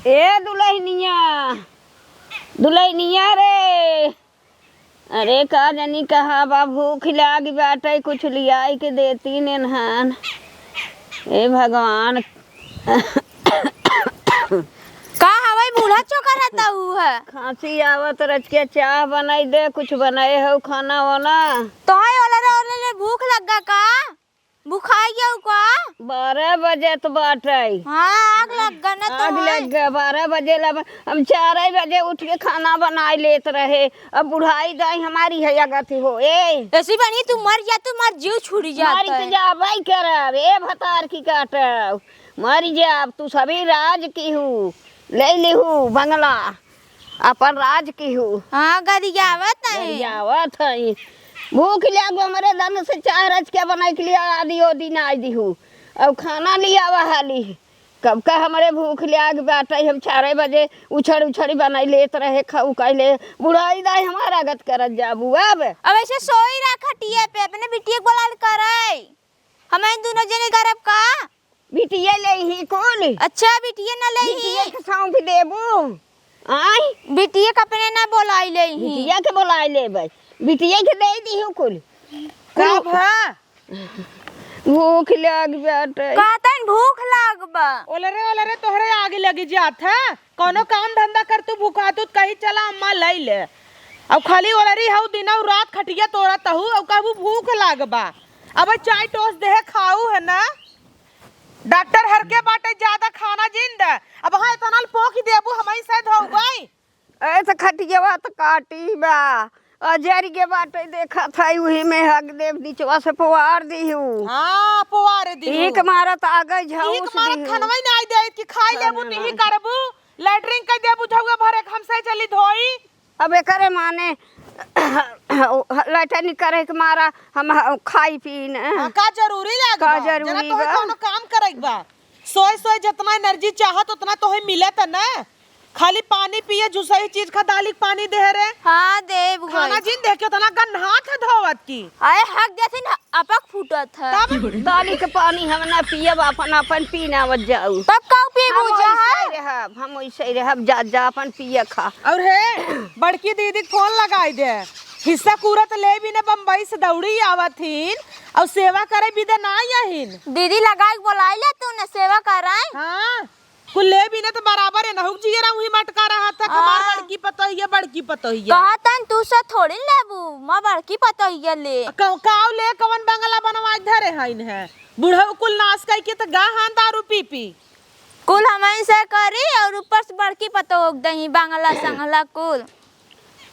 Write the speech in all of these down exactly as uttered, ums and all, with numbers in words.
ए दुलहिनिया, दुलहिनिया रे, अरे का जानी कहाँ बा, भूख लाग बाटे, कुछ लियाई के देती नेनहन। ए भगवान। का हवई बूढ़ा चोकर है तऊ है? खांसी आवत रच के चाह बनाई दे, कुछ बनाए हो खाना वाना? तोहई ओलरे ओलरे भूख लग्गा का? भुखाई गयो का? बारह बजे तो बाटे। हाँ, आग लग गया ना आग तोहई। लग गया, बारह बजे ला। हम चार बजे उठ के खाना बनाए लेत रहे। अब बुढ़ाई दाई हमारी है अगत हो। ए, ऐसी बनी तू मर जा, तू मर जीव छुड़ी जात मर है। तो जाबे करब, ए भतार की काटब। मर जाब, तू सभी राज की हूँ, ले लिहू बंगला। अपन राज की हूँ। हाँ, गरियावत है। गरियावत है। भूख लाग हमरे धन से चाह रच के बनाई के लिए आदि ओ दिन आई दिहू। अब खाना लियावा हाली। कब का हमरे भूख लाग बाटे, हम चार बजे उछड़ उछड़ बनाई लेत रहे, खाऊ कहले बुढ़ाई दाई हमारा गत करत जाबू अब। अब ऐसे सोई रहा खटिया पे, अपने बिटिया के बोला करे। हम इन दोनों जने करब का? बिटिया लेही कुल। अच्छा, बिटिया ना लेही। बिटिया के सौंप देबू। आय? बिटिया के अपने ना बोलाई लेही। बिटिया के बोलाई लेबै। बिटिया के दे दिहू कुल। का कुल भा? भूख लाग बाटे। कहतन भूख लाग बा। ओलरे, ओलरे तोहरे आगे लगी जात है। कौनो काम धंधा कर तू भूखा तू कहीं चला अम्मा लई ले। अब खाली ओलरी हऊ दिनौ रात खटिया तोड़त हऊ, अब कहबू भूख लाग बा। अब चाय टोस देहे खाऊ है ना? डॉक्टर हर के बाटे ज्यादा खाना जिन दे। अब हाँ इतना पोख देबू हमई से धोगई। ए त खटियावा त काटी बा। अजर के बाटे देखत है उही में हग देव निचवा से पोवार दिहू। हाँ, पोवार दिहू। एक मारत आ गई झाऊ इही के मारत दिहू। खनवई ना आई दे कि खाई लेबू खाना तिही ना। करबू। लैट्रिन कई देबू झउआ भरे के हमसे चली धोई। अब एकरे माने लैट्रिन करे के मारा हम ह-, खाई पी न। हाँ, का जरूरी लाग का बा? जरूरी जना तोहे बा? कौनो काम करे के बा। सोए सोए जितना एनर्जी चाहत उतना तोहे मिलत है ना। खाली पानी पिए, झुसही चीज खा, दाली के पानी दे रे। हाँ, देब खाना गई। जिन देख के उतना गन्हात है धोवत की। अरे हक देथिन अपक फूटत है। तब? दाली के पानी हम ना पियब, अपन, अपन पी ना आवत जाऊ। तब का पी हम बुझा वैसे है? रहब, हम वैसे रहब, जा, जा अपन पिए खा। और हे, बड़की दीदी के फोन लगाई दे। हिस्सा कूरत ले भी ने बम्बई से दौड़ी आवत हिन, और सेवा करे भी दे ना आहिन। दीदी लगाई के बोलाई ले तू ने सेवा कराए। हाँ, कुल ले भी ने तो बराबर है, नहुक जियरा उही मटका रहा था, हमार हाँ। बड़की पतोहिया, बड़की पतोहिया। कहतन तू से थोड़ी लेबू, माँ बड़की पतोहिया ले। का-, काव ले कवन बंगला बनवा के धरे हइन है? बुढ़ऊ कुल नाश कई के त गा हान दारू पी पी। कुल हमइन से करी और ऊपर से बड़की पतोह के दही, बंगला संगला कुल।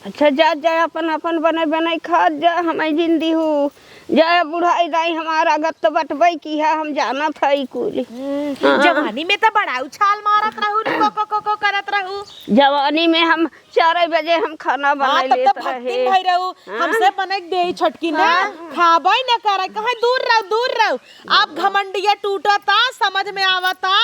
अच्छा, जा, जा, अपन, अपन बने, बने खात जा, हमइ जिन दिहू। जा, बुढ़ाई दाई हमारा गत तो बटबई की है, हम जानत हई कुल। हम्म, हाँ। जवानी में तो बड़ा उछाल मारत रहू, को, को, को, को करत रहू। जवानी में हम चार बजे हम खाना हाँ, बनाई तब लेत तो भक्ति रहे। भई रहू, हाँ। हमसे बने के देई छोटकी ना, हाँ। खाबई न करे, कहे दूर रहो, दूर रहो। आप घमंडिया टूटता, समझ में आवता।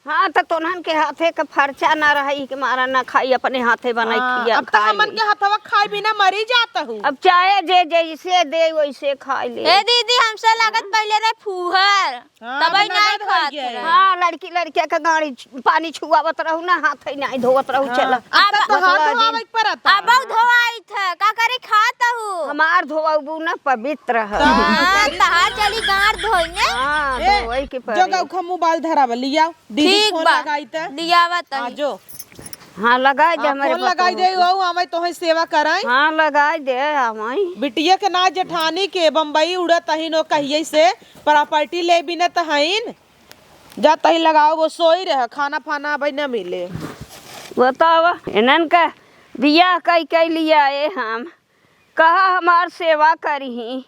हाँ, त तोन्हन के हाथे के फरचा ना रही के मारा ना खाई, अपने हाथे बनाई हाँ, खिया, अब त खाई हमन ली। के हथवा खाई बिना मरी जात हूँ। अब चाहे जे जैसे दे वैसे खाई ले। ए दीदी, हमसे लागत पहले रहे फूहर, हाँ, तबई अब नाई नगद हो खात गया है। रहे। हाँ, लड़की लड़किया के गाड़ी छु-, पानी छुआवत रहू ना, हाथ ही नाई धोवत रहू, हाँ, चला। अब अब त हाथ बतला धोआवे दिन। के पड़त है। अब धोआई थे, का करे खात हूँ? हमार धोआबू ना पवित्र है। हाँ, तहार चली गार धोइने। हाँ, ए, धोवई के जो पड़ी। गौखा मोबाइल धरावा, लियाओ। दीदी ठीक फोन बा। लगाई त। लियावा तनी। हाँ, जो। हाँ, लगाई दे हाँ, हमरे फोन लगाई बतऊ दे, के। ओ, आवे तोहे सेवा कराई। हाँ, लगाई दे, आवे। बिटिया के ना जेठानी के बम्बई उड़त अहिन ओ कहिए से, प्रॉपर्टी ले बिनत हइन। जा तही लगाओ, वो सोई रहे, खाना फाना अबे न मिले। बतावा, इनन का बियाह कई कई लिया ए हम। कहा हमार सेवा करिहीं,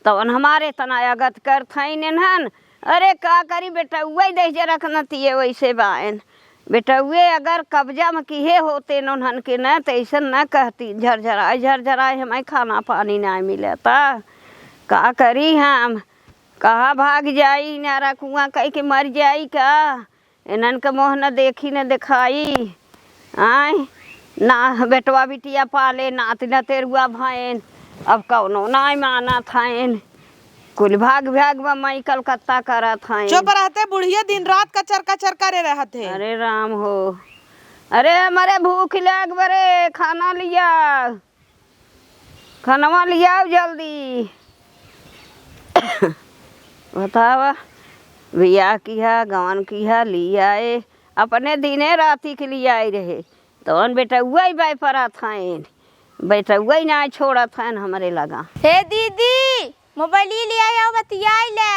तवन हमारे तना अगत करत हइन इन्हन। अरे का करी बेटउए दहिजे रखनतिए वैसे बाएन। बेटउए अगर कब्जा में किहे होते उन्हन के न, त अइसन न कहती, झरझराए, झरझराए हमें खाना पानी नाहीं मिलता। का करी हम? कहाँ भाग जाई, नारा कुआं कह के मर जाई का? इन्हन के मोह न देखी न देखाई। आय, ना बेटवा बिटिया पाले, नाती नतेरुआ भएन, अब कौनो नाय मानत हएन। कुल भाग भाग बा, माई कलकत्ता करत हैं। चुप रहते, बुढ़िया दिन रात कचर कचर करे रहत है। अरे राम हो, अरे हमरे भूख लाग बरे, खाना लिया, खानवा लियाओ जल्दी। बतावा, बियाह किहा, गवन किहा, लियाए, अपने दिने राती के लियाए रहे, तवन बेटउआ ही बाय परत हइन, बेटउआ ही नाहीं छोड़त हइन हमरे लगा। हे दीदी, मोबाइल लियाए आओ, बतियाई ले।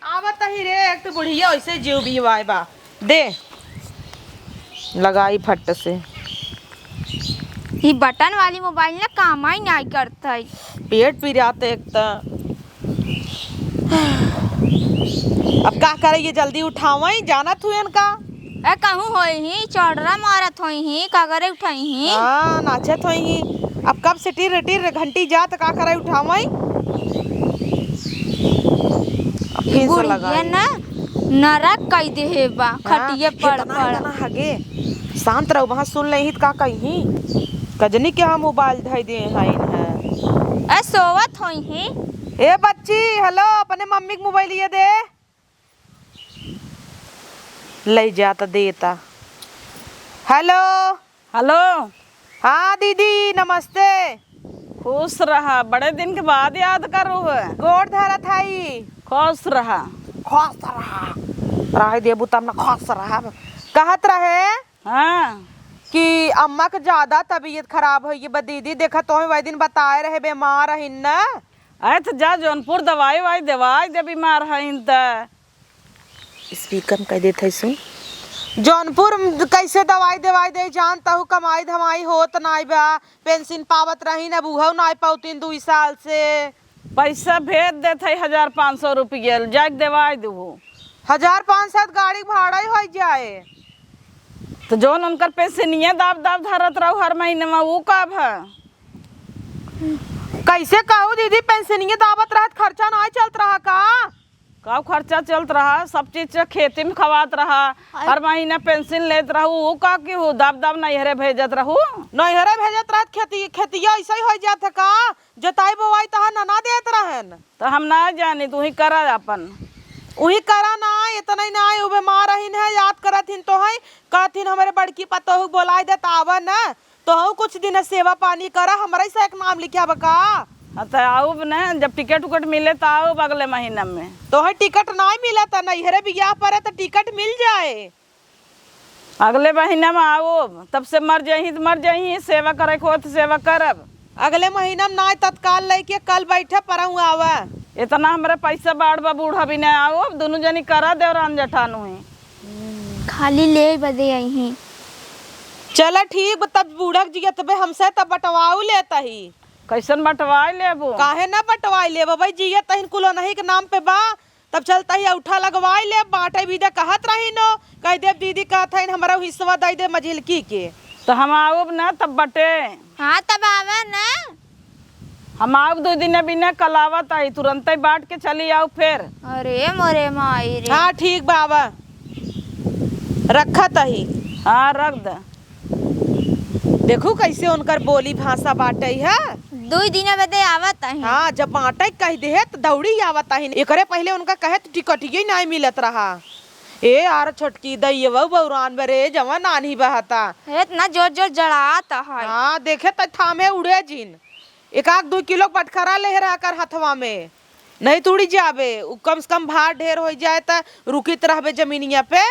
आवत ही रे, एक तो बुढ़िया ऐसे जीव बिहवाए बा। दे, लगाई फट से। ई बटन वाली मोबाइल ना काम ही नाहीं करत है। पेट पिरात एक त। अब का करे, ये जल्दी उठावई, जानत हुएन का? ए, कहूँ होई ही, चौड़रा मारत होई ही, का करे उठाई ही? हाँ, नाचत होई ही। अब कब से टिर टिर घंटी जात, का करे उठावई? अब फिर से बुढ़िया लगाई। ना नरक कई देहे बा, हाँ, खटिये पड़ इतना, पड़। इतना हगे। शांत रहो, वहाँ सुन लेही त का कही? कजनी के हम मोबाइल धई दे हैं इन्हें। ए, सोवत होई ही। ए बच्ची, हेलो, अपने मम्मी के मोबाइल ये दे। लइ जात देता। हेलो। हेलो। हाँ दीदी, नमस्ते। खुश रहा, बड़े दिन के बाद याद करू है। गोड़ धरत हई। खुश रहा। खुश रहा। रहे देबू तब न खुश रहा। कहत रहे हाँ। कि अम्मा के ज्यादा तबीयत खराब होइ गई बा दीदी, देखा तोहे वही दिन बताए रहे बीमार रहिन न। अरे त जा जौनपुर दवाई वाई देवाई दे, बीमार हइन त। स्पीकर में कह देत है, सुन। जौनपुर में कैसे दवाई देवाई दे, जान तहु कमाई धमाई होत नाई बा, पेंशन पावत रही न, अब उहउ नाई पावतीन दुई साल से। पैसा भेज देत है हजार पाँच सौ रुपया, जाके देवाई दुहु। हजार पाँच सौ त गाड़ी भाड़ा ही होइ जाए। त जौन उनकर पेंशनिया दाब दाब धरत रहू हर महीने में, ऊ का भा? कैसे कहू दीदी, पेंशनिया दाबत रहत, खर्चा नाई चलत रहा का? का खर्चा चलत रहा? सब चीज से खेती में खवात रहा, अरे। हर महीना पेंशन लेत रहू, ऊ का की हो, दाब दाब नैहरे भेजत रहू? नैहरे भेजत रहत, खेती, खेतिया ऐसे ही होइ जात है का? जोताई बोवाई तहा नना देत रहन। त हम ना जानी, तू ही करा अपन। उही करा ना, इतना ही ना, उ बीमार रहिन है, याद करत हिन तोहई, कहत हिन हमरे बड़की पतोहू बोलाइ दे त आवा न, तोहू कुछ दिन सेवा पानी करा, हमरे से एक नाम लिखावा का? हाँ, त आउब न, जब टिकट उकट मिले त आउब अगले महीना में। तोहई टिकट नाई मिलत, नैहरे बियाह परे त टिकट मिल जाए। अगले महीना में आउब, तब से मर जइहीं त मर जइहीं, सेवा करे के होत सेवा करब। अगले महीना में नाई तत्काल लइके कल बैठे परहूँ आवा। इतना हमरे पैसा बाढ़ बा, बूढ़ा भी नाई आउब, दुनू जनी करा देवरान जेठान हुई। खाली लेइ बदे अइहीं। चला ठीक बा, तब बूढ़ा के जियत बे हमसे तब बटवाउ लेत ही। कैसन बटवाइ लेबू? काहे ना बटवाइ लेब भाई, जियत तहिन कुल ओनही के नाम पे बा, तब चलत ही औठा लगवाइ लेब, बाँटइ भी दे कहत रहिन हो, कहि देब दीदी कहत हइन हमरउ हिस्सवा दइ दे मझिलकी के। त हम आउब न तब बटे। हाँ, तब आवा न। हम आउब दुइ दिन बिना, कल आवत ही, तुरंतइ बाँट के चली आउब फेर। अरे मोरे माई रे। हाँ, ठीक बा, आवा। रखत ही। हाँ, रख द। देखू कैसे उनकर बोली भाषा बाटइ है। दुइ दिन बदे आवत ही। हाँ, जब बाँटइ कहि देहे त दौड़ी आवत ही। एकरे पहिले उनका कहे त टिकटिये नाहीं मिलत रहा। ए यार छोटकी दइयवउ बउरान बरे, जवन नान्ही बहता। इतना जोर जोर जड़ात है। हाँ, देखे त थामे उड़े जिन। एक आध दुइ किलो बटखरा लेहे रहा कर हथवा में, नहीं त उड़ी जाबे। उ कम से कम भार ढेर होइ जाए त रुकित रहबे जमीनिया पे।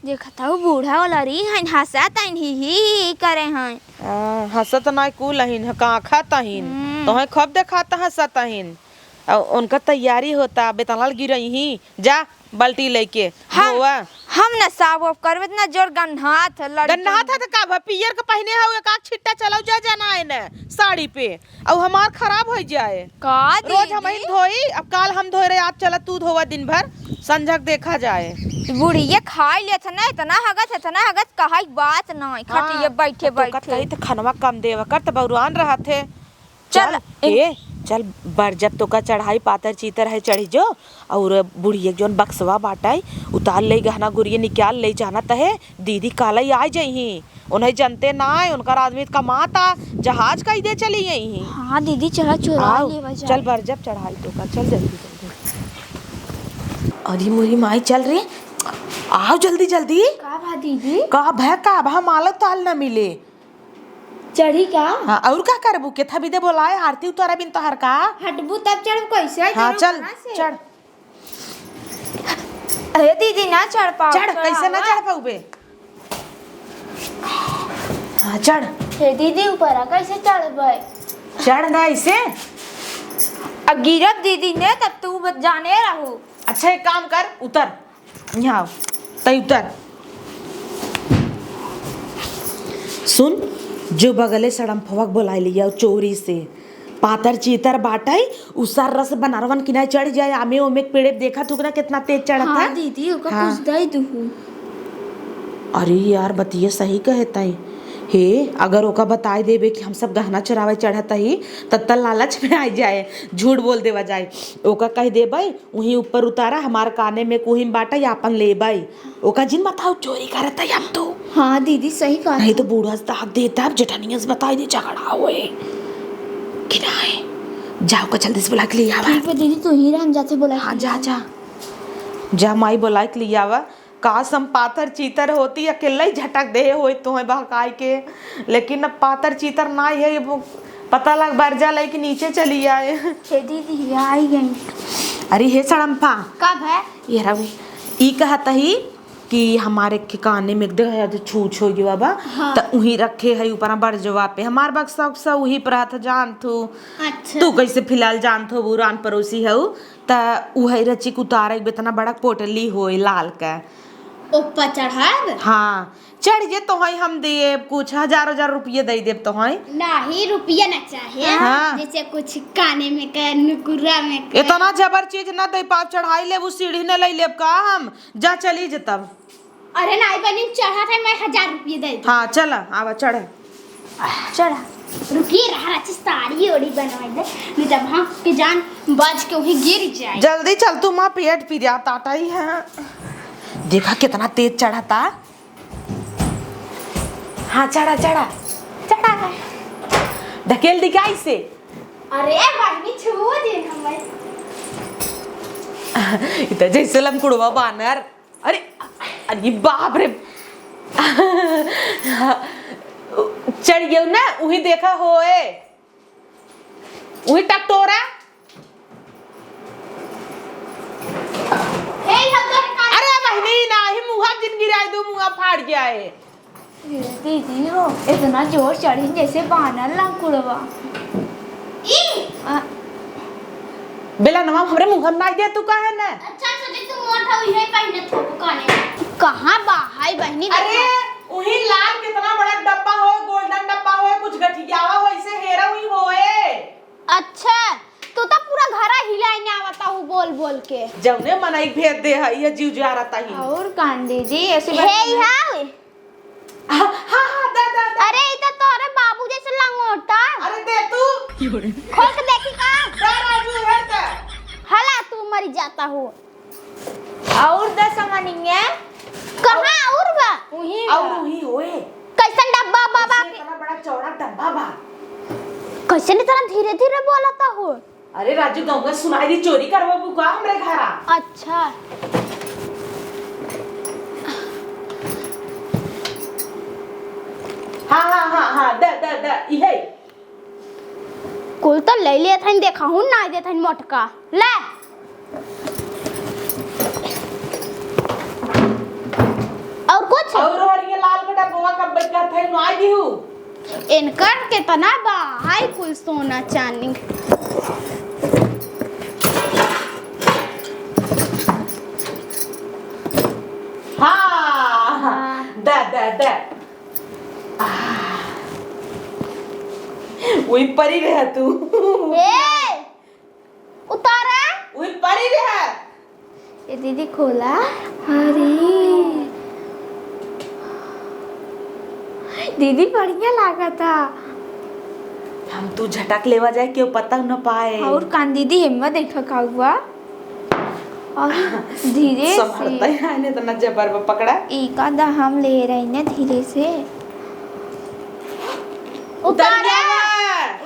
देखत हउ बूढ़ा वाला री हइन, हँसत हइन, ही ही ही करे हइन। हाँ, हँसत नाहीं कुल हइन, काँखत हइन। हम्म। तोहइ खूब देखात हँसत हइन। अउ उनका तैयारी होता, बेतलाल गिरइहीं। जा, बाल्टी लइके हम, धोवा। हम न साफ वाफ करबे, इतना जोर गन्हात है, लड़की। गन्हात है त का भा, पियर के पहिने हउ, एक आध छिट्टा चलउ जा, जाना है न साड़ी पे, अउ हमार खराब होइ जाए। का रोज दीदी? हमहिन धोई, अब काल हम धोए रहे, आज चला तू धोवा दिन भर, संझक देखा जाए। बुढ़िया खाइ लेत न, इतना हगत, इतना हगत, कहइ बात नाहीं, हाँ, खटिये बैठे तो बैठे। कही त खनवा कम देवा कर, त बउरान रहत है। चल, चल, ए, चल, बर जब तोका चढ़ाई पातर चीतर है, चढ़ी जो, अउर बुढ़िया के जौन बक्सवा बाटइ, उतार ले, गहना गुरिया निकाल ले, जानत है, दीदी कालइ आइ जइहीं, उन्हइ जनते नाहीं, उनकर आदमी त कमाता, जहाज कइ दे चली अइहीं। हाँ दीदी, चला चुरा आउ, लेवा जाए। चल बर जब चढ़ाई तोका, चल जल्दी, जल्दी। अरे मोरी माई, चल रे, आओ जल्दी जल्दी। का भा दीदी? का भा, का भा, मालक तो आल ना मिले। चढ़ी का? हाँ, और का करबू? केथा बिदे बोलाए, आरती उतारा बिन तोहर का? हटबू तब चढ़ब, कैसे हाँ, चढ़ब चल, कहाँ से? चढ़। अरे दीदी, ना चढ़ पाओ, चढ़, कैसे ना चढ़ावा। चढ़ पाउबे? हाँ, चढ़। हे दीदी, ऊपर आ, कैसे चढ़बै? चढ़ ना ऐसे। अब गिरब दीदी ने, तब तू बच-, जाने रहू। अच्छा, एक काम कर, उतर, यहाँ आओ, तई उतर। सुन, जो बगले सड़म्फवा के बोलाए लिया चोरी से, पातर चीतर बाटै, उ सर्र से बनारवन किनारे चढ़ जाए, आमे ओमे के पेड़े देखा थुक ना कितना तेज चढ़त हाँ है। दीदी, ओका हाँ। कुछ दे दूँ। अरे यार, बतिया सही कहे ताई। हे, अगर ओका बताए देबे कि हम सब गहना चुरावे चढ़त ही, तब त लालच में आ जाए, झूठ बोल देवा जाए। ओका कह देबे, "उहीं ऊपर उतारा, हमार काने में कुहिम बाटै, आपन लेबे।" ओका जिन बताओ चोरी करत है हम तो। हाँ दीदी, सही कहा नहीं तो था। बूढ़ा से दाग देता, अब जेठनिया से बताई दे, झगड़ा होए कि नहीं। जाओ का जल्दी से बुला के ले आवा। ठीक बा दीदी, तू ही रह, हम जाते बुला के हाँ, ले जा, आवा। जा। जा माई, बुला के ले आवा। काश हम पाथर चीतर होती, अकेले ही झटक दे होई तोहे बहकाई के, लेकिन अब पाथर चीतर ना है, ये वो पता लग बरजा लेके नीचे चली आए। हे दीदी, आई गई। अरे हे सड़म्फा। कब है? ये रहो, ई कहत ही कि हमारे के काने में देख, छूछ हो गया बा, हाँ। त उही रखे है ऊपर बरजवा पे। हमार बक्सा उक्सा उही पर हाथ जान थू। अच्छा। तू कैसे फिलहाल जान थू, वो रान पड़ोसी है उ, त उहे रचिक उतारे के बेतना बड़ा पोटली होए लाल का। ओप्पा चढ़ाब? हाँ, चढ़ जे तोहई हम देब कुछ, हजार हजार रुपये दे देब तोहई। नाही, रुपया ना चाहे। हाँ। जैसे कुछ काने में के, नुकुरा में के। इतना जबर चीज ना दे पाप, चढ़ाई लेबू सीढ़ी न ले लेब का हम? जा चली जे तब। अरे नाही बहिनी, चढ़ा था मैं हजार रुपये दे दूँ। हाँ चला, आवा चढ़े। चढ़ा। रुकिए रहा, अच्छी साड़ी ओड़ी बनवाई दे, नहीं तब हम के जान बच के वहीं गिर जाए। जल्दी चल तू, माँ पेट पिरात ही है। देखा कितना तेज चढ़ा था। हाँ चढ़ा, चढ़ा, चढ़ा। ढकेल दी क्या इसे? अरे बहिनी छुओ दे हमें। इ त जैसे लंकुड़वा बानर। अरे, अरे बाप रे। चढ़ गयो ना, उही देखा होए। उही टकटोरा। हे, हम तो अरे बहिनी, नाही, मुहा जिन गिराई दू, मुहा फाड़ गया है। ए दीदी हो, इतना जोर चढ़ी जैसे बानर लंकुड़वा। ई? आ। बेला नवा हमरे मुँह में नाई दे तू काहे न? अच्छा, सोचे तू मोटा हुई है, पहने थोप काने। कहाँ बा? हाय बहिनी, अरे, देखा। उही लाल कितना बड़ा डब्बा होए, golden डब्बा होए, कुछ गठियावा होए, इसे हेरा हुई होए। अच्छा, तू तो पूरा घरा हिलाए ने आवता हूँ बोल बोल के। जौने मनई भेद दे है, ये जीव जा रहता ही। और कांडी जी, ऐसे हे बात हाय। हाँ, हाँ, हाँ, दे, दे, दे। अरे, ई तो तोरे बाबू जैसे लंगोटा। अरे, दे तू। खोल के देखी का? दे राजू, हेर दे। हला, तू मर जाता हो। और दे सामानिया। कहाँ और बा? उही और बा। उही होए। कैसन डब्बा बा, बा कैसे के? इतना बड़ा चौड़ा डब्बा बा? कैसे इतना धीरे धीरे बोलता हो? अरे राजू, गौवा सुनाई दी, चोरी करवाबू का हमरे घरा? अच्छा। हाँ, हाँ, हाँ, हाँ, द, द, द, इहे। कुल तो ले लिया था, देखा हूँ ना देता मोटका। ले। और कुछ? और हरिया लाल बेटा बोआ कब बच जाता है, नुआई दी हूँ। इनकर केतना बा, हाय कुल सोना चानी। हाँ, हाँ। द, द, द। आह। वही परी रह तू। ए, उतारा। वही परी रह। ए दीदी खोला। अरे दीदी बढ़िया लागता। हम तू झटक लेवा जाए, केहू पता न पाए। और कान दीदी, हेम्मा देखा का हुआ? और धीरे से। संभरता ही है, नहीं तो ना जबर में पकड़ा। एका दा हम ले रही ना धीरे से। उतर उतारा। गया।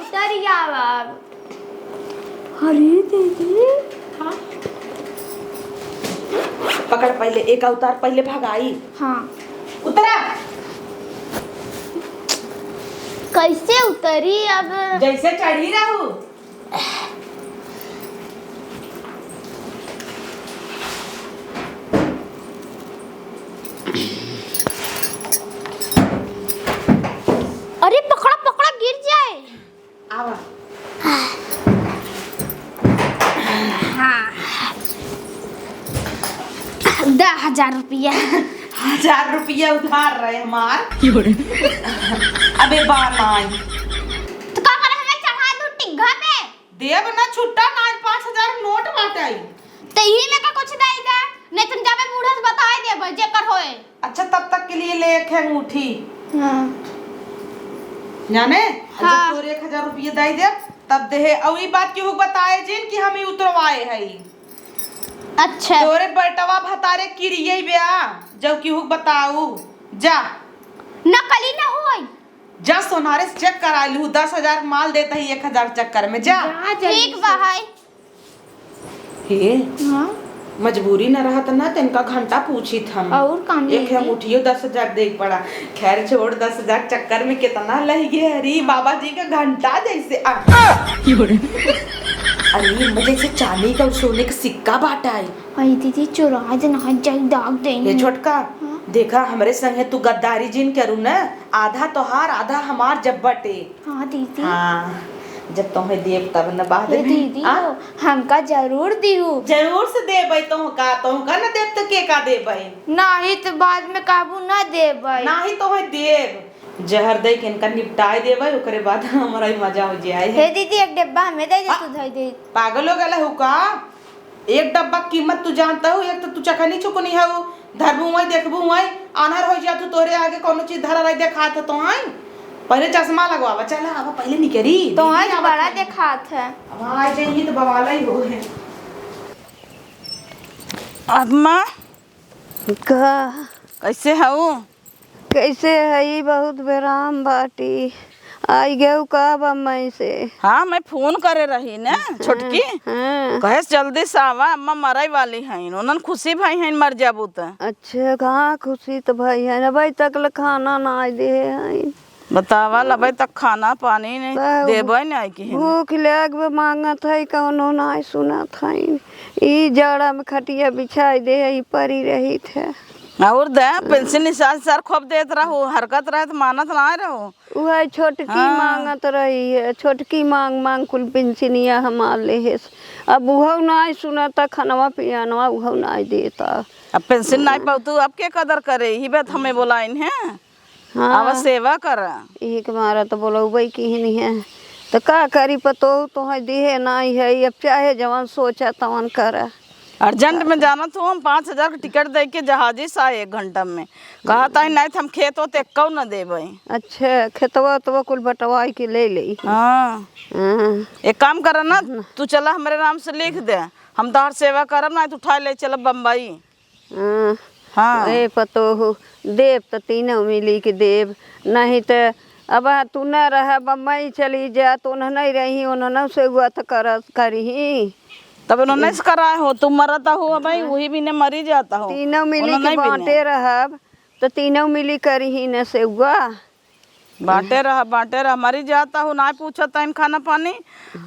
उतर गया अब। अरे दीदी। हाँ? पकड़, पहिले एक उतार, पहिले भगाई। हाँ। उतरा। कैसे उतरी अब? जैसे चढ़ी रहू। अरे पकड़ा, पकड़ा, गिर जाए। आवा। हाँ। दस हजार रुपया। हजार रुपया उधार रहे हमार। अबे बा नाई। तो का करे, हमें चढ़ा दू टिग्घा पे? देब ना, छुट्टा ना, पाँच हजार नोट बाटे। तो यही में का कुछ दे दे, नहीं तुम जाबे बूढ़ा से बताए देबे जेकर होए। अच्छा, तब तक के लिए ले एक है अंगूठी। हाँ। जाने, हाँ। जब तोरे एक हजार रुपये दे दे, तब देहे। और ई बात केहू बताए जिन कि हम ई उतरवाए हई। अच्छा। तोरे बेटवा भतारे किरिये ब्या, जब केहू बताऊ, जा। नकली ना होई। जा सोनारे से चेक करा लू, दस हजार माल देता ही एक हजार चक्कर में, जा। जा जल्दी ठीक बा से। है। हे, हाँ? मजबूरी न रहत ना, त इनका घंटा पूछित हम। और काम एक नहीं है है। मुठियो दस हजार दे पड़ा। खैर छोड़, दस हजार चक्कर में कितना लहिगे, अरे बाबा जी का घंटा जैसे आ। अरे, इनमें जैसे चांदी का और सोने का सिक्का बाटा है। आई दीदी, चोराए जे ना जाई, दाग देनी। ये छोटका, हाँ? देखा, हमरे संगे तू गद्दारी जिन करू न, आधा तोहार, आधा हमार जब बटे। हाँ दीदी। हाँ, जब तोहे देब तब न बाद हे में। दीदी, हाँ? हमका जरूर दिहू। जरूर से देबै तोहका, तोहका न देब त के का देबै? नाही त बाद में कहबू न देबै। नाही तोहे देब, जहर दे के इनका निपटाए देबै, ओकरे बाद हमरा ही मजा हो जाए। हे दीदी, एक डिब्बा हमें दे दे, आ, तू धई दे। पागल हो गए हो का? एक डब्बा कीमत तू जानता हो, एक तो तू चकनी चुकनी हो, धरबू वहीं देखबू वहीं, आन्हर हो जा तू, तोरे आगे कोनो चीज धरा रही देखात हो तो आई। पहले चश्मा लगवावा, चला आवा पहले निकरी। तो दीदी आज आवत बड़ा है। देखात है। अब आ जाइए तो बवाला ही हो है। अम्मा, का? कैसे हऊ? कैसे हई? बहुत बेराम बाटी। आई गयू का बम्बई से? हाँ, मैं फोन करे रही ने, छोटकी। हाँ। कहे से जल्दी से आवा, अम्मा मरई वाली हईन। उन्हन खुशी भई हईन मर जाबू त। अच्छा, कहाँ खुशी त भई हईन? अबई तक ले खाना नाई देहे हईन। बतावा, अबई तक खाना पानी नहीं देबे नहीं की है। भूख लाग बे मांगत है, कौनो नाई सुनत हईन। ई जाड़ा में खटिया बिछाई दे, ई परी रहित है। और दे, पेंसिल निसार सर खूब देत रहू, हरकत रहे त मानत ना रहू। उहे छोटकी हाँ। मांगत रही है, छोटकी मांग मांग कुल पेंसिनिया हमार लेहेस। अब उहउ नाई सुनता, खनवा पियानवा उहउ नाई देता। अब पेंसिल नाई हाँ। पाऊ तू, अब के कदर करे? यही बात हमें बोलाइन है। हाँ। अब सेवा कर। यही के मारा तो बोलउबे की ही नहीं है। तो का करी, पतोह तोहे दिहे नाई है, अब चाहे जवन सोचा तवन करा। अर्जेंट में जानत हो, हम पाँच हजार के टिकट दे के जहाजी से आए एक घंटा में। कहत हई, "नहीं, त हम खेत होत एक्कौ न देबे।" अच्छा, खेतवा तो कुल बटवाई के ले लेई। हाँ। हाँ। एक काम कर ना, ना। तू चला हमरे नाम से लिख दे, हम तोहार सेवा करब, नहीं तो उठा ले चलब बम्बई। हाँ। हाँ। ए पतोहू, देब त तीनों मिली के देब, नहीं त अब तू न रह, बम्बई चली जा, तो उन्हें नहीं रही, उन्होंने सेवा त करत करिही। तब उन्होंने से कराए हो, तू मरत हो, भाई, हाँ। वही भी ने मरी जाता हो। तीनों मिली उन्होंने के भी ने। बांटे रहब, तो तीनों मिली करिही न सेवा। बांटे रह, बांटे रह, मरी जाता हो, ना पूछत हन खाना पानी,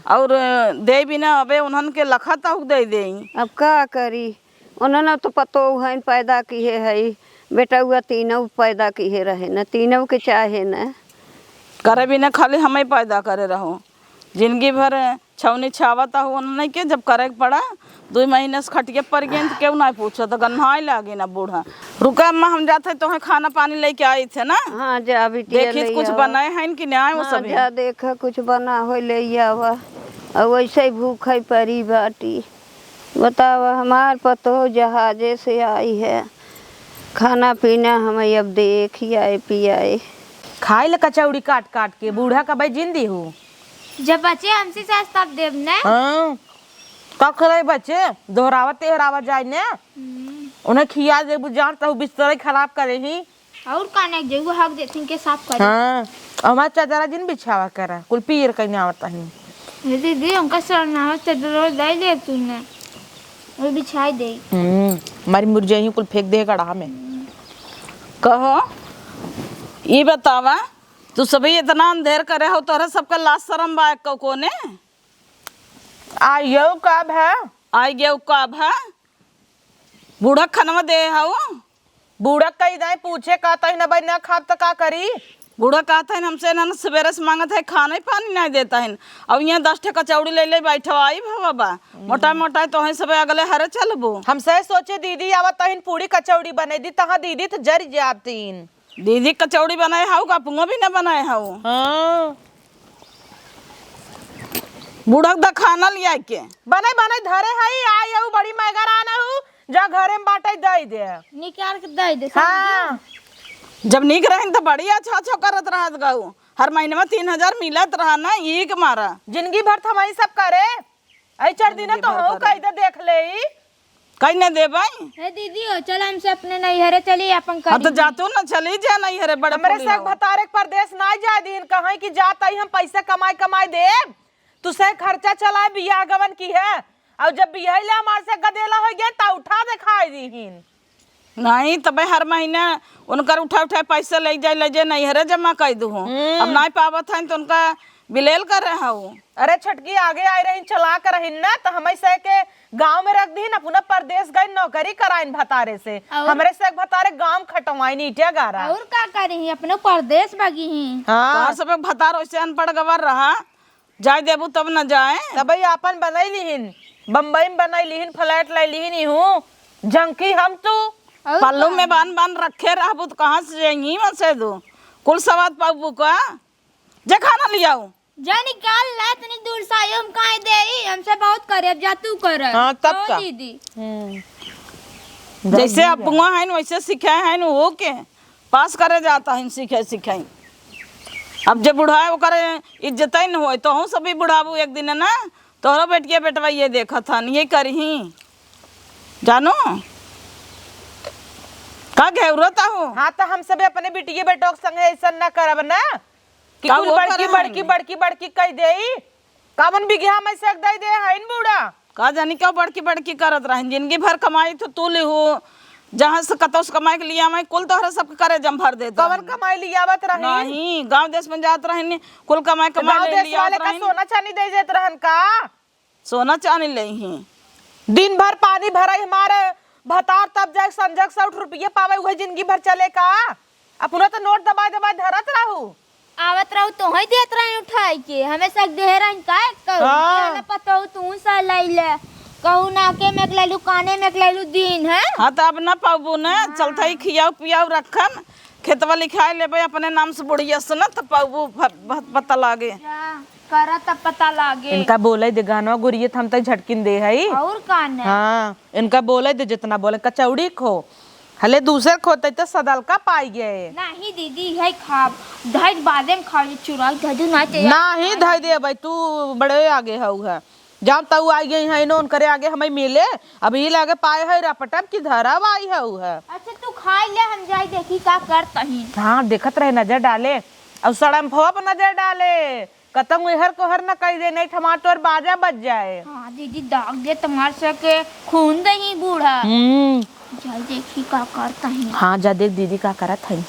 और दे भी ना, अबे उन्हन के लखत हो दे देई। अब का करी, उन्हन तो पतोह हन पैदा किहे हई, बेटउआ तीनों पैदा किहे रहे न, तीनों के चाहे न। करे भी ना, खाली हमें पैदा करे रहो, जिंदगी भर छौनी छावत हो उन्हन के, जब करे के पड़ा, दुई महीने से खटिया पर गए, तो केहू नाहीं पूछत, गन्हाई लागे ना बूढ़ा। रुका अम्मा, हम जात है, तोहे खाना पानी लेके आई थे ना। हाँ, जा बिटिया, देखी ले कुछ आवा। बनाए हैं कि नहीं, वो हाँ, सब है। जा देखा, कुछ बना हो, ले आवा। और वैसे ही भूख है परी बाटी। बतावा, हमार पतोह जहाजे से आई है, खाना पीना हमें अब दे, खियाए पियाए। खाए ले कचौड़ी काट काट के, बूढ़ा का भाई जिंदी हो। जब बचे हमसे सास तब देब ने। हाँ, का करे बचे, दोहरावा तेहरावा जाए ने। हम्म। उन्हें खिया देबू, जान तहु बिस्तर ही खराब करे ही। और का ने, जेऊ हक देथिन के साफ करे। हाँ, हमार चादरा जिन बिछावा करा, कुल पीर कहीं आवत ही। ए दीदी, उनका सरनावा चादर दे दे तूने। वही बिछाई दे। हम्म, हमारी मुरझाई कुल फेंक दे गड़हा में। कहो, ई बतावा, तू सभी इतना अंधेर करे हो, तोहरा सबका लाज शरम बा एको कोने? आइयो का भा? आई गयो का भा? बूढ़ा खनवा दे हऊ? बूढ़ा कही दाई पूछे का तही न भाई ना खाब त का करी? बूढ़ा कहता है, "हमसे ना, ना सवेरे से मांगत है, खाना ही पानी नहीं देता है।" अब यहाँ दस ठे कचौड़ी ले ले बैठो, आई भवा बा। मोटा मोटा तो है सबे अगले हरे चलबो। हमसे सोचे दीदी आवत तहिन पूरी कचौड़ी बने दी, तहाँ दीदी तो जर जातीन। दीदी कचौड़ी बनाए हऊ का, पुआ भी ना बनाए हऊ? हाँ। बूढ़ा द खाना लिया के। बने बने धरे हई, आई हऊ बड़ी मैगर आना हऊ, जा घरे में बाटे दई दे। निकाल के दई दे, हाँ। समझी? जब नीक रहिन त बड़ी अच्छा अच्छा करत रहत गऊ, हर महीने में तीन हजार मिलत रहा ना, ई के मारा। जिंदगी भर थमाई सब करे, आई चार दिन जिंदगी तो भर हऊ करे। कई दे देख ले। कई न देबै? हे दीदी हो, चल हमसे अपने नैहरे चली, अपन अब तो करी। जातू न चली जा नैहरे, बड़े हमरे पुलिया से हो। भतारे के परदेस ना जाए दीन, कहीं कि जात आई हम पैसा कमाई कमाई देब, तू से खर्चा चलाए बियाह गवन की है, और जब बियाह ले हमार से गदेला हो गया त उठा देखाई दीहिन। नहीं, तबे हर महीने उनकर उठा उठा पैसा ले जाए, ले जाए नैहरे जमा कर दू। हम्म। अब नहीं पावत है तो उनका बिलेल कर रहे हो। अरे छोटकी आगे आए रही, चलाक रही ना, तो हमें से के गांव में रख दीन, अपना परदेस गई नौकरी कराइन भतारे से। और? हमरे से एक भतारे गांव खटवाइन ईटिया गारा। और का करी, अपने परदेस भागी ही। हाँ। तोहर सब एक भतार वैसे अनपढ़ गवर रहा, जाए देबू तब न जाए। तबई आपन बनाई लिहिन, बम्बई में बनाई लिहिन, फ्लैट लाई लिहिन, इहू झंकी हम तू। और पल्लू का? में बान बान रखे रहबू तो कहाँ से जाएंगी वहाँ से दू? कुल सवाद पाबू का? जे खाना लियाऊ। जा निकाल ला, इतनी दूर से आई, हम काहे देई? हमसे बहुत करे, अब जा तू कर। हाँ, तब कहो का? दीदी। हम्म। जैसे दीदी। अपुआ हैं, वैसे सिखाए हैं, वो के पास करे जाता है, सिखाए, सिखाए। अब जब बुढ़ाए, ओकर इज्जत ही न होए, तो हम सभी बुढ़ाबू एक दिन ना, तोहरो बेटिया बेटवा ये देखत हन, ये करही। जानो? का घेरत हो? हाँ, तो हम सभी अपने बिटिया बेटों के संगे ऐसा न करब ना। कि का कुल वो बड़की, करे बड़की, हन? बड़की, बड़की कह देई। कवन बिगहा में से एक दे दे हइन बूढ़ा? का जानी का बड़की, बड़की करत रहन। जिंदगी भर कमाई तो तू लिहू, जहाँ से कतौ से कमाई के लिया मैं कुल तोहरे सबके करे जम भर देत कवन रहन। कमाई लियावत रही? नहीं, गाँव देश में जात रहन, कुल कमाई, तो कमाई गाँव ले देश लियावत वाले का रहन। सोना चांदी दे देत रहन का? सोना चांदी लेही। दिन भर पानी भराई हमारे भतार, तब जाए संजग सौ रुपये पावे, उहे जिंदगी भर चले का? अपना तो नोट दबाए दबाए धरत रहू। आवत रहू तोहई देत रही उठाई के, हमें सब देह रही का? कहू हाँ। ना पतहू तू सा लई ले, कहू नाके में एक लैलू, काने में एक लैलू दिन है। हाँ, तो अब ना पाबू ना, हाँ। चलता ही खियाऊ पियाऊ रखन, खेतवा लिखाए लेबे अपने नाम से बुढ़िया से ना, तो पाबू भ-, भ-, पता लागे। जा, करा तब पता लागे। इनका बोले दे गहनवा गुरिये, हम तई झटकिन दे हई। और का न? हाँ, इनका बोले दे जितना बोले, कचौड़ी खो, हले दूसर खोते तो सदल का पाई गए। नहीं दीदी, है खाब, धैर बादे में खाओ, ये चुराई धजू ना चाहिए। नहीं धै दे भाई, तू बड़े आगे हऊ है। जब तऊ आई गई है, इन्हों उनकरे आगे हमें मिले, अब ई लागे पाए है रपटप की धरब आई हऊ है। अच्छा, तू खाई ले, हम जाई देखी का करत ही। हाँ, देखत रहे, नजर डाले, अब सड़म्फवा पर नजर डाले, कतंग एहर कोहर न कह दे, नहीं टमाटर बाजा बज जाए। हाँ दीदी, दाग दे तुम्हार से के खून दही बूढ़ा। हम्म। जाई देखी का करत ही। हाँ, जा देख दीदी का करत है।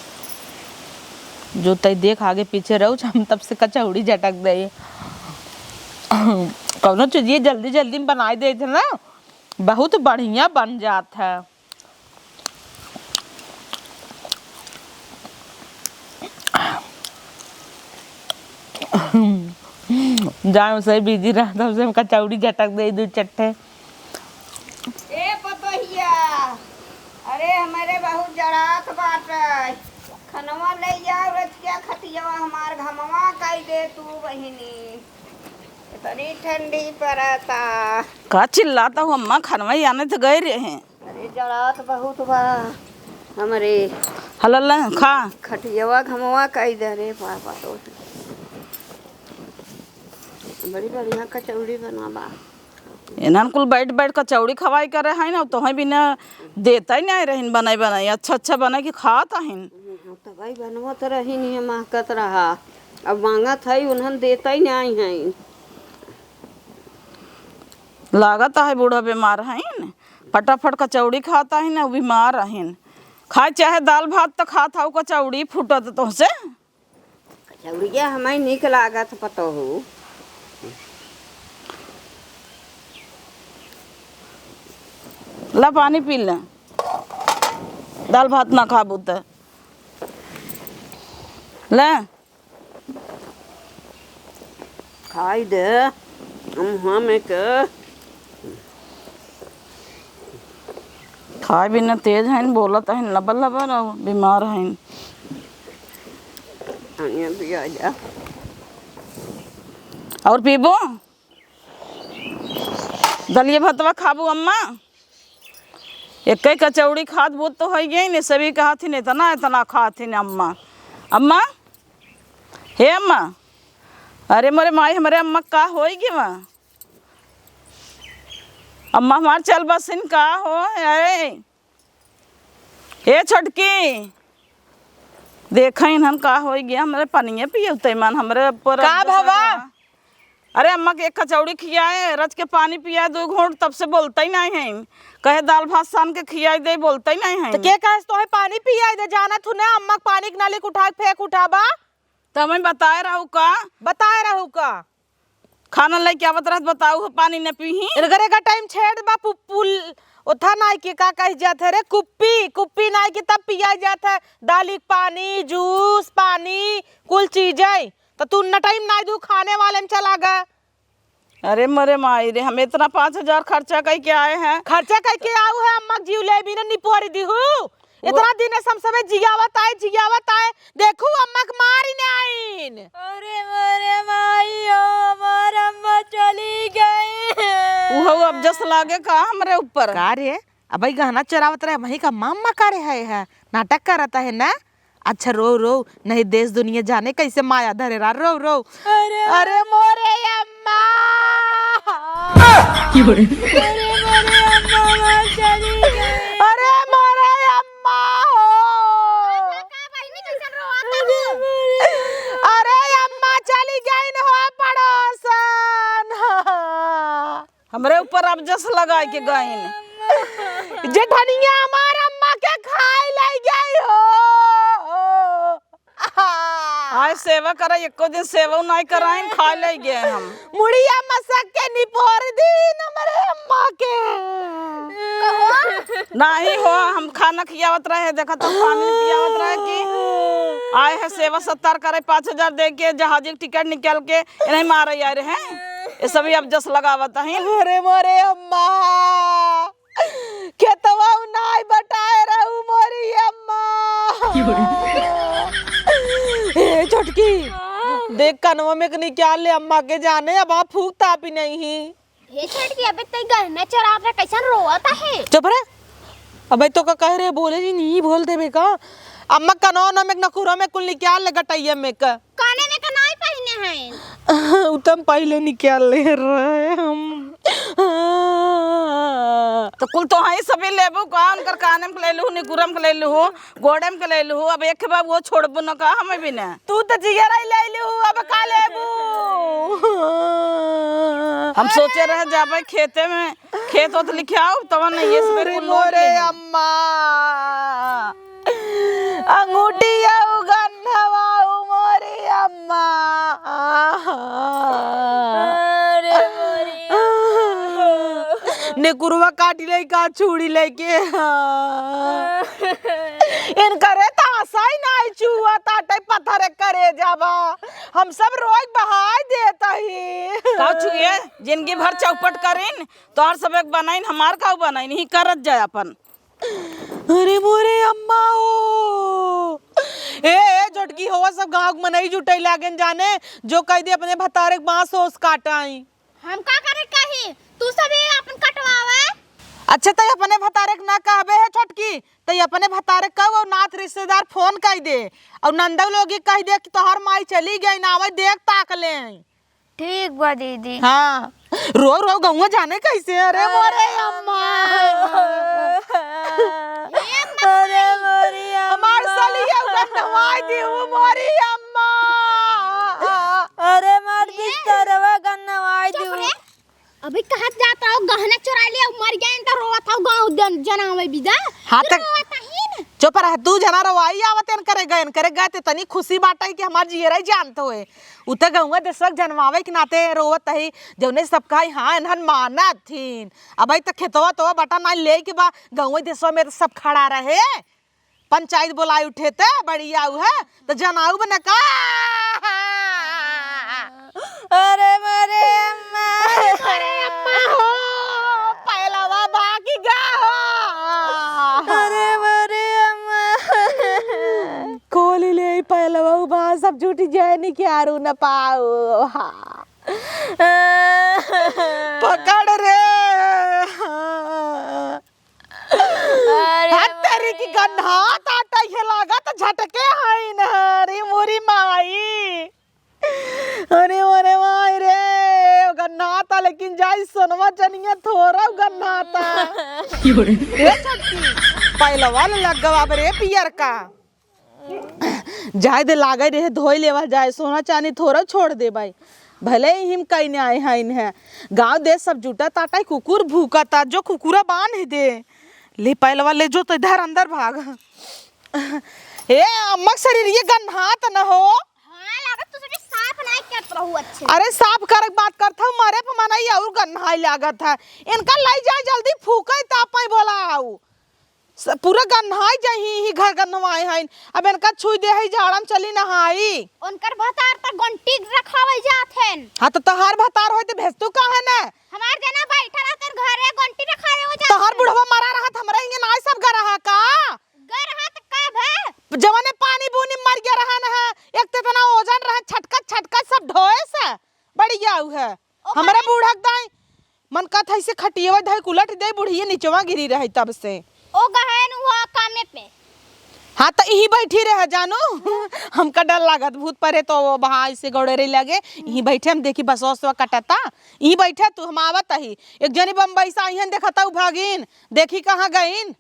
जो तई देख आगे पीछे रहू, हम तब से कचौड़ी झटक दे। कौनो चीज ये जल्दी जल्दी में बनाई देत है ना, बहुत बढ़िया बन जात है। जाए से बिजी रहा, तब से हम कचौड़ी झटक दे दू चट्टे। ए पतोहिया, अरे हमरे बहुत जड़ात बाटे, खनवा ले जाओ रचिया खटियावा हमार घमवा कई दे तू बहिनी, इतनी ठंडी पड़ता। का चिल्लाता हो अम्मा, खनवा आने तो गए रहे। अरे जड़ात बहुत बा हमरे। हलल खा। खटियावा घमवा कई दे रे पापा तो। बड़ी बढ़िया कचौड़ी बना बा। इन्हन कुल बैठ बैठ कचौड़ी खवाई करे हैं ना, तोहें बिना देता ही नहीं रहिन बनाई बनाई, अच्छा अच्छा बनाई के खात हइन। तबई बनवत रहिन, ये महकत रहा, अब मांगत है, उन्हन देता ही नहीं है। लागत है बूढ़ा बीमार हइन, फटाफट कचौड़ी खात आहिन, उ बीमार आहिन। खाए चाहे दाल भात त खात हऊ, कचौड़ी फूटत तोहसे। कचौड़िया हमें नीक लागत पतोहू। ला पानी पी ले, दाल भात ना खाबू त। ले। खाई दे, हम हमें के। खाए बिना तेज हइन, बोलत हइन लबर लबर, और बीमार हइन। पानी पिया जा। और पीबो? दलिया भतवा खाबू अम्मा? एक्कै कचौड़ी खात बोत तो होइ गइन, सभी कहत हिन, "एतना, एतना खात हिन अम्मा।" अम्मा, हे अम्मा, अरे मोरे माई, हमरे अम्मा का होइ गे बा? अम्मा हमार चल बसिन का हो, अरे, ए छोटकी, देखा इन्हन का होइ गया, हमरे पनिया पियउते मन, हमरे ऊपर का अब जैसे भवा? अरे अम्मा के एक कचौड़ी खियाए, रच के पानी पियाए दो घूंट, तब से बोलते ही नहीं है। कहे दाल भात सान के खियाई दे, बोलते ही नहीं है। तो के कहे तोहे पानी पियाई दे, जाना थू ना अम्मा के पानी के नाली के उठा के फेंक उठाबा। तो हमें बताए रहू का? बताए रहू का? खाना लेके आवत रहत, बताऊ हो, पानी न पीही। इनकरे का टाइम छेड़ बा, पु-, पुल, ओथा नाई के का कही जात है रे, कुप्पी, कुप्पी नाई के तब पिया जात है, दाली के पानी, जूस, पानी, कुल चीजें। तो तू न टाइम नाई दू, खाने वाले में चला गा। अरे मरे माई रे, हम इतना पाँच हजार खर्चा कई के आए हैं। खर्चा कई के आऊ है, अम्मा के जीव ले भी न निपोर दिहू। वो इतना दिन से हम सबे जियावत आए, जियावत आए, देखू अम्मा के मारी ने आइन। अरे मोरे माई हो, हमार अम्मा चली गई। उहो अब जस लागे का हमरे ऊपर? का रे, अबही गहना चोरावत रहे, वही का अम्मा का रे है, है? नाटक करत है ना? अच्छा रो रो, नहीं देश दुनिया जाने कैसे माया धरे रा, रो रो। अरे अरे मोरे अम्मा। अरे मोरे अम्मा, हमार चली गई। अरे मोरे अम्मा हो। का बहिनी, कैसन रोआ तारू? अरे अम्मा चली गई न हो पड़ोसन। हमरे ऊपर अब जस लगाए के गइन। जेठनिया हमार अम्मा के खाए ले गई हो। आए सेवा करे, एको दिन सेवा नाई कराइन, खा ले गए हम। मुड़िया मसक के निपोर दीन हमरे अम्मा के। कहो। नाही हो, हम खाना खियावत रहे, देखा तो पानी पियावत रहे कि आए है सेवा सत्कार करे, पाँच हजार दे के जहाजी के टिकट निकाल के इन्हें मारे आए रहे। ये सभी अब जस लगावत हैं। अरे मोरे अम्मा। खेतवा उ नाई बटाए रहू मोरी अम्मा। ए छोटकी, देख कनवा में के निकाल ले अम्मा के जाने, अब आप फूक तापी नहीं। हे छोटकी, अबे तई गहना चोरात रहे, कैसन रोवत है? चुप रे। अबे तो का कह रहे, बोले जी नहीं बोल देबे का? अम्मा कनवा में के नखुरा में कुल निकाल ले गटैया में का। काने में का नाई पहिने हैं? उ त हम पहिले निकाल ले रहे हम। तो कुल तो हई सभी लेबू का, उनकर काने में के ले लूहू, निकुरम के ले लूहू, गोड़े में के ले लूहू, अब एक बार वो छोड़बू न का हमें भी न। तू तो जिगर ही ले लूहू, अब का लेबू? हम सोचे रहे जाबे खेते में, खेत ओत लिखे आओ, तब नहीं ये सब अरे कुल लोग मोरे लेंगे। अम्मा। अंगूठी आऊ गन्नवा ऊ मोरी अम्मा। अरे मोरी अम्मा। नेकुरवा काटी लइका छुड़ी लइके। इनकरे त आशा ही नाई चुआ ताटे पत्थर करे जाबा। हम सब रोई बहाई देत ही। का छुए? जिंदगी भर चौपट करिन, तोहर सब एक बनाइन, हमार काऊ बनाइन, ही करत जाए अपन। अरे मोरे अम्मा ओ। ए, ए, छोटकी होवा सब गाँव के मनई जुटै लागेन जाने, जो कह दे अपने भतारे के बाँस ओस काटाई। हम का करे कही? तू सब ये अपन कटवावे। अच्छा, तै अपने भतारे के ना कहबे है छोटकी, तै अपने भतारे के कह, नात रिश्तेदार फोन कह दे, और नंदव लोग के कह दे कि तोहर माई चली गई ना, आवे देख ताक ले। ठीक बा दीदी। हाँ, रो रो गौवा जाने कैसे, अरे मोरे अम्मा। अरे मोरी अम्मा। हमार सलिया गन्नवाई दी, वो मोरी अम्मा। अरे मार बिस्तरवा गन्नवाई दी। अभी कहत जात रहो गहना चुरा लिया, मर गए तो रोवत अब गाँव जन-, जनावे बिदा। हाँ, फिर त रोवत ही न। चुप रह, तू जना रोवाई आवत एन करे गए, एन करे गए, ते तनी खुशी बाटे कि हमार जियरा ही जानत होए। उ त गौवा देशवा के जनवावे के नाते रोवत ही, जौने सब कही, हाँ, एनहन मानत थीन। अब त खेतवा तो बटा ना ले के बा, गौवा देशवा में त सब खड़ा रहे। पंचायत बोलाए उठे त बढ़िया उ है, त जनाऊ बना का? अरे मरे अम्मा। अरे मरे अम्मा हो, पहलवा भागी गा हो। अरे मरे अम्मा। खोल ले पहलवा, उ बा सब जुटी जाए नी क्यारू न पाऊ। हाँ। पकड़ रे। अरे हाथ तेरी की मरे। गन्हात आटा ये लागत झटके हईन। अरे मोरी माई। अरे, अरे माई रे, गन्हाता लेकिन जाई सोनवा चनिया थोरा गन्हाता। ए छोटकी, पहलवा ले लग गवा रे पियर का। जाए दे, लागे रहे, धोई लेवा जाए, सोना चानी थोरा छोड़ दे भाई। भले ही हम कहीं आए हैं इन्हें, गाँव देश सब जुटा ताटा, कुकुर भूका ता, जो कुकुरा बांध दे। ले पहलवा ले जो तो इधर अंदर भाग। ए अम्मा के शरीर ये गन्हात न हो। हाँ, लागत तू सभी साफ नहीं करत रहू अच्छे। अरे साफ करक बात करत हूँ, मरे पे मनई और गन्हाई लागत है। इनका लई जाए जल्दी फूके ताप में बोलाऊ। स-, पूरा गन्हाई जाई ही घर गन्हवाए हईन। अब इनका छुई दे हई झाड़म चली नहाई। उनकर भतार त गोंटी रखावे जात हन। हाँ तो तहार भतार होई तो भेजतू काहे न? हमार जना बैठा रहतन घरे गोंटी रखावे हो जात तहार हन। बुढ़वा मरा रहत हमरा हिंगे नाई सब गर रहा का? गर रहा त का भे? जवने पानी बूनी मर गया रहा न है, एक तो इतना ओजन रहा, छटकत छटकत सब ढोए से बढ़िया उ है। ओकरे हमरा बूढ़क दाई मन कहत है, इसे खटियवा धइ के उलट दे, बुढ़िया निचवा गिरी रही तब से। ओ गहन हुआ कामे पे। हाँ, तो यहीं बैठी रह जानू। हमका डर लागत, भूत परे तो वहाँ इसे गौड़े रही लगे। यहीं बैठे हम देखी बसवा उसवा कटता। यहीं बैठे तू, हम आवत ही। एक जनी बम्बई से आई हन, देखता उ भागिन, देखी कहाँ गईन।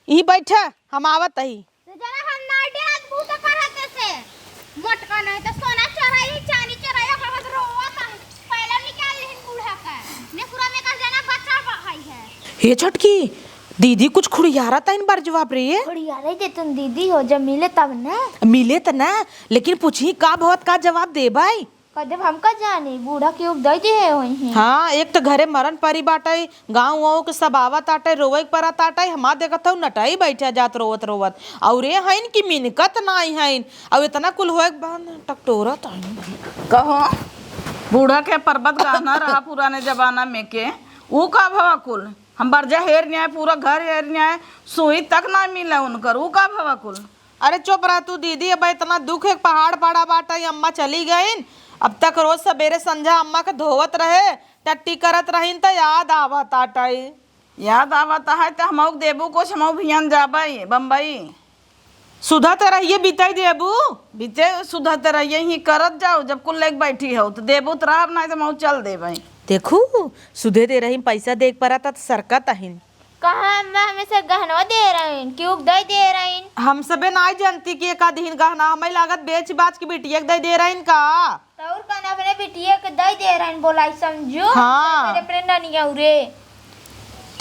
यहीं बैठे, हम आवत ही। तो जरा हम नाटे आज भूत करत से। मोटका नहीं तो सोना चोराई, चांदी चोराई, ओकर बाद रोवत है। पहले निकाल लेहिन बूढ़ा का। ने पूरा में कर जना बच्चा भाई है। हे छोटकी, दीदी कुछ खुड़ियारा तइन बरजवा रे। खुड़ियारा ही दे तुम दीदी हो, जब मिले तब ना। मिले त ना, लेकिन पूछी का बहुत का जवाब दे भाई। कदे हम का जानी, बूढ़ा के उपदई दिहे होई हैं। हाँ, एक तो घरे मरन परी बाटई, गाँव वाँव के सब आवत आटई, रोवे के परत आटई, हमार देखत हऊ नटई बैठा जात रोवत रोवत। अउर ए हईन कि मिनकत नाई हईन, अउर इतना कुल होए के बाद टकटोरत हईन। कहो, बूढ़ा के परबत गहना रहा पुराने जमाना में के, ऊ का भवा कुल? हम बरजा हेर न्याय, पूरा घर हेर न्याय, सुई तक ना मिले उनकर, ऊ का भवा कुल? अरे चुप रह तू दीदी, अब इतना दुख है, पहाड़ पड़ा बाटा, ये अम्मा चली गईन। अब तक रोज सबेरे संझा अम्मा के धोवत रहे, टट्टी करत रहीन त याद आवत आटई। याद आवत है त हमहू के देबू कुछ, हमहू भियान जाबई बम्बई। सुधत रहिए बितई देबू। बिते सुधत रहिए ही करत जाओ, जब कुल लेके बैठी हो त देबू त रहब, नाहीं त हमहू चल देबई। देखू, सुधे दे रही, पैसा दे के परत त सरकत अहिन। कहाँ अम्मा हमें से गहनवा दे रहीन, कि उक दई दे रहीन? हम सबे नाई जानती कि एक आध दिन गहना हमें लागत बेच बाच के बिटिया के दई दे रहीन का? तौर कन अपने बिटिया के दई दे रहीन, बोलाई समझू? हाँ। अपने, अपने ननिया उरे।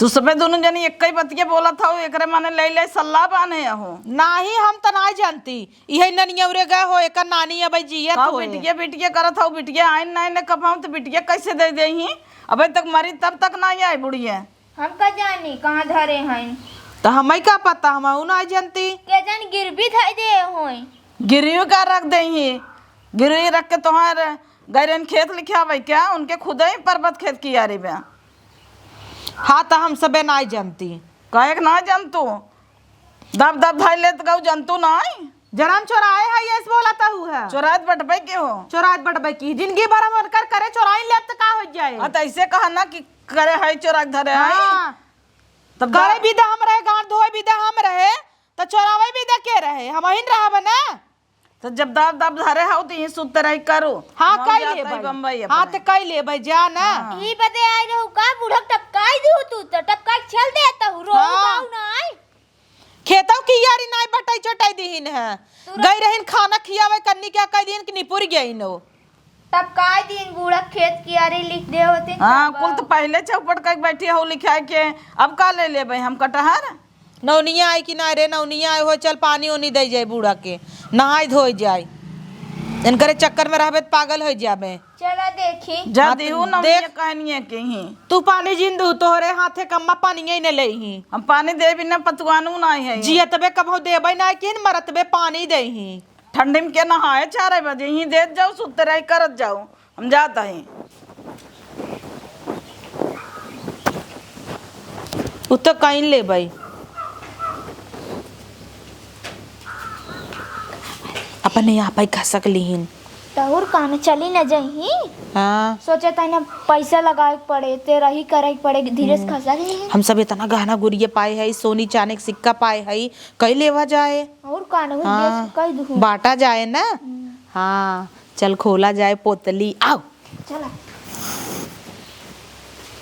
तू सबे दोनों जनी एक ही बतिया बोलत हऊ, एकरे माने ले ले सल्ला बाने हो। नाही, हम त नाई जानती। इहे ननिया उरे गए हो, एकर नानी अबे जियत काऊ होए। बिटिया, बिटिया करत हऊ, बिटिया आइन नाई ने कब हम त बिटिया कैसे दे देही? अबे तक मरी तब तक नाई आई बुढ़िया। हम का जानी कहाँ धरे हईन। त हमई का पता, हमहू ना जनती। के जन गिरवी धई दे होई। गिरवी का रख देही, गिरवी रख के तोहार गैरन खेत लिखावे क्या? उनके खुदे ही परबत खेत कियारी बा। हाँ, त हम सबे नाई जनती। काहे के ना जनतू? दब दब धई लेत गऊ जनतू नाई? जरा हम चोराए हई, ऐसे बोला त हु है। चोरात बटबे के हो? चोरात बटबे की। जिंदगी भर हम उनकर करे चोराई लेब त का हो जाए? हाँ, त ऐसे कहा ना कि करे हई चोरा के धरे हई। हाँ। तब करे धर- बिदा हम रहे, गांड धोए बिदा हम रहे, त चोरावे बिदा के रहे? हमहिन रहब ना। त जब दब दब धरे हऊ त यहीं सुत रही करू। हाँ, हम कई जात लेबे। हई बम्बई हाँ, अपने। त कई लेबे, जा ना। हाँ। ई बदे आई रहू का, बूढ़ा टपकाई दिहू तू, त टपकाई चल देत हऊ, रोहू हाँ। बाऊ नाई। खेतौ कियारी नाई बटाई चटाई दिहिन है। तू गई रहिन खाना खियावे कन्नी क्या कह दिहिन कि निपुर गई नो। तब काय दिन बूढ़ा खेत कियारी लिख दे होती हाँ, तब। कुल तो पहिले चौपट कइ बैठी हो लिखाए के, अब का ले लेबे हम कटहर? नौनिया आई कि ना रे, नौनिया आई हो, चल पानी ओनी दे जाए बूढ़ा के, नहाई धोई जाए। इनकरे चक्कर में रहबे त पागल हो जाबे। चला देखी। जा हाँ, देहू तो नौनिया देख। कहनिए के ही। तू पानी जिन दू, तोहरे हाथे कम्मा पानी ही न ले ही। हम पानी देबी ना, पतुआनू ना है। जियतबे कबहू देबे ना कि मरतबे पानी दे ही। ठंडी में के नहाए चार बजे ही देत जाओ, सुते रही करत जाओ। हम जात हई। उ तो कहीं लेबै। अपने आप ही खसक लिहिन। तहुर कान चली न जही। हाँ। सोचे तही ना पैसा लगावे के पड़े, ते रही करे के पड़े, धीरे से हम्म। खसक लिहिन। हम सब इतना गहना गुरिया पाए है, सोनी चांदी के सिक्का पाए है, कई लेवा जाए। और कान हो हाँ। देश कई दुहु। बांटा जाए ना। हम्म। हाँ, चल खोला जाए पोतली, आओ। चला।